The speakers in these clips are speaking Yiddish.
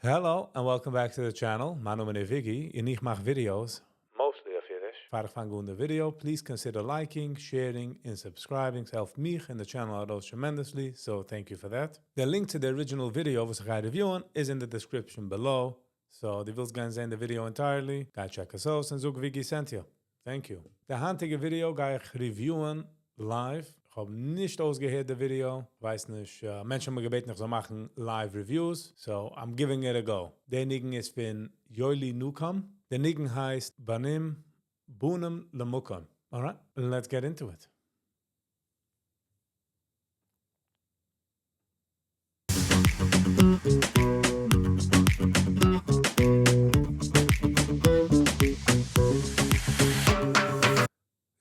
Hello and welcome back to the channel, מיין נאמען איז וויגי און איך מאך videos mostly אויף אידיש. פאר איך פאנג אן די video, please consider liking, sharing און subscribing, ס'העלפט מיך און די channel ארויס tremendously, so thank you for that. די link צו די original video וואס איך גיי review ען איז אין די description below, so דו ווילסט גיין זען די video entirely, גיי check עס אויס און זאג וויגי sent you. Thank you. די היינטיגע video גיי איך review ען live, איך האב נישט אויסגעהערט די video, כ'ווייס נישט, מענטשן האבן מיר געבעטן איך זאל מאכן live reviews, so I'm giving it a go. די ניגון איז פון יואלי נוקאם, די ניגון הייסט בנים בנים למקום. Alright, let's get into it.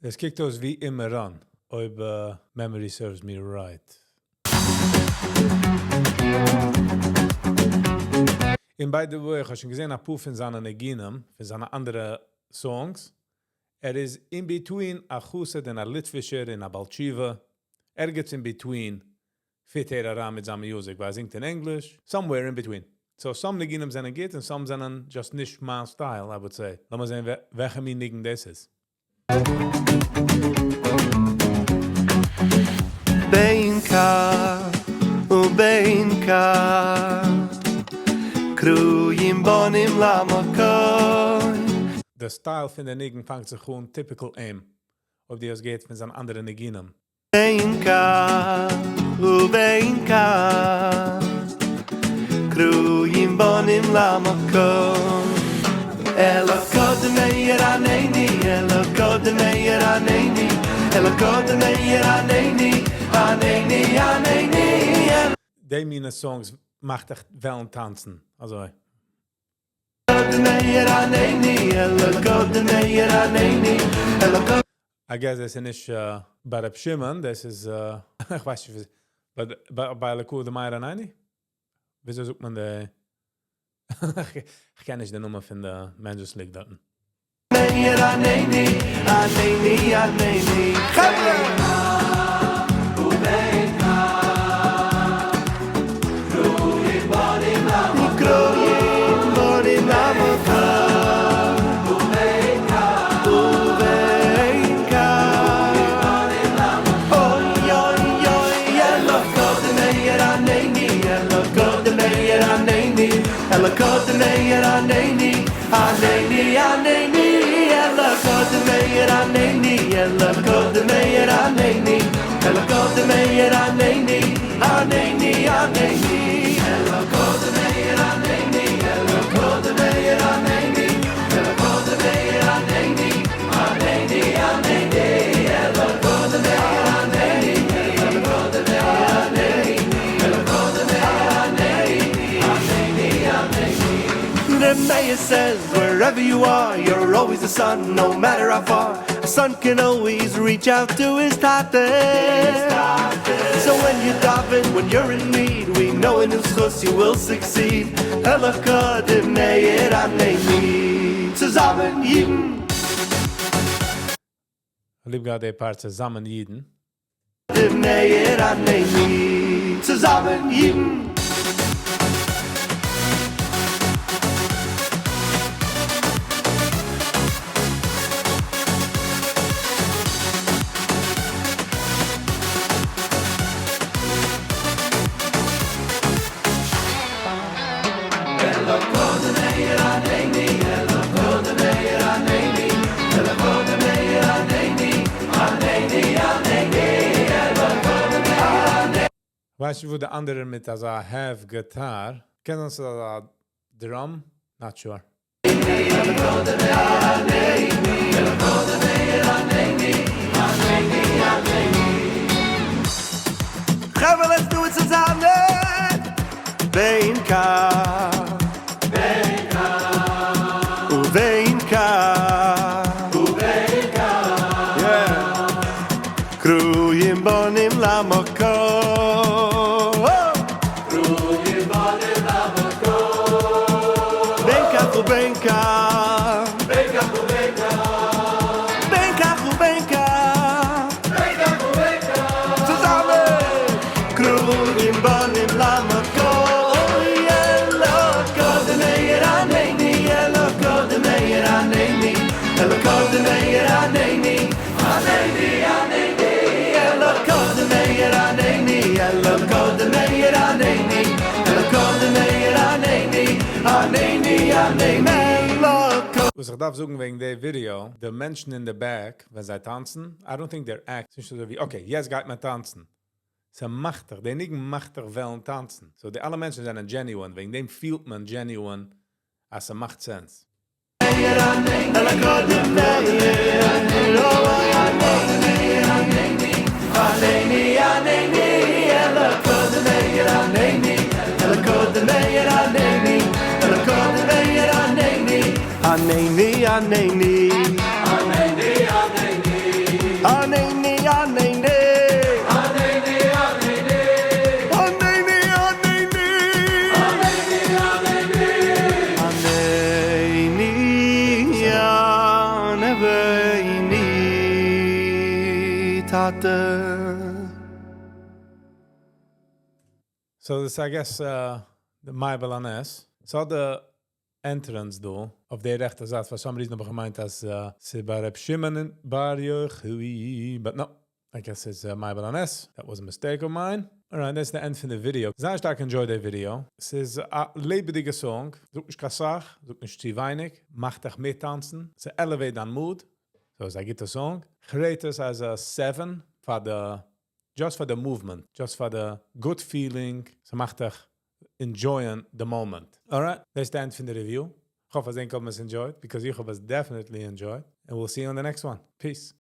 עס קוקט אויס ווי אין מירון, אויב memory serves me right. און by the way, איך האב שוין געזען אפאר פון זיינע ניגונים, פון זיינע אנדערע songs, ער איז in between א חסיד און א ליטווישער און א בעל תשובה, ערגעץ in between fit ער אריין מיט זיין music ווייל ער זינגט אין ענגליש, somewhere in between. So some ניגונים זענען גוט און some זענען just נישט מיין style I would say. לאמיר זען וועלכע מין ניגון דאס איז. בין כך ובין כך קרויים בנים למקום. די style פון די ניגון פאנגט זיך אן typical אים, אויב דו האסט געהערט פון זיין אנדערע ניגונים. בין כך ובין כך קרויים בנים למקום אלא קודם ירנני אלא קודם ירנני אלא קודם ירנני ענני ענני. די מינע songs מאכט דיך וועלן טאנצן, אזוי. I guess דאס איז נישט ביי ר' שמעון, דאס איז, איך ווייס נישט ווי, ביי אלקא דמאיר ענני? וויאזוי זאגט מען די, איך קען נישט די נאמען פון די מענטש וואס ליגט דארטן. Says wherever you are, you're always a son, no matter how far. A son can always reach out to his tate. So when you're daven, when you're in need, we know in zchus you will succeed. Zusammen Yidden. ליב געהאט די part צוזאמען אידן. Zusammen Yidden. ווייסט וואו די אנדערע מיט אזא half guitar? קען זיין ס'איז אזא drum? Not sure. חברה, let's do it צוזאמען. בין כך ובין כך Yeah. קרויים בנים למקום. בין כך ובין כך בין כך ובין כך צוזאמען. קרויים בנים למקום. וואס איך דארף זאגן וועגן די video, די מענטשן in the back, ווען זיי טאנצן, I don't think they're act. ס'איז נישט אזוי ווי, okay, יעצט גייט מען טאנצן. ס'מאכט דיך, דער ניגון מאכט דיך וועלן טאנצן. So די אלע מענטשן זענען genuine, וועגן דעם פילט מען genuine, אז ס'מאכט sense. אלא קודם ענני ענני אלא קודם ענני אלא קודם ענני אלא קודם ענני ענני ענני ענני ענני ענני ענני ענני ענני טאטע. So this, I guess, the מאיר בעל הנס. So the entrance דא, אויף דער רעכטע זייט, for some reason האב איך געמיינט, אז ס'איז ביי רב שמעון בר יוחאי. But no, I guess it's מאיר בעל הנס. That was a mistake of mine. Alright, that's the end פון די video. זייער שטארק enjoy די video. ס'איז א לעבעדיגע song. זאגט נישט קיין סאך, זאגט נישט צו ווייניג. מאכט דיך מיטטאנצן. ס'elevate דיין mood. So ס'איז א גוטע song. איך rate עס as a 7 just for the movement, just for the good feeling. ס'מאכט דיך enjoying the moment. Alright, that's the end פון די review. איך האף אז ענק האבן עס enjoyed, because איך האב עס definitely enjoyed. And we'll see you on the next one. Peace.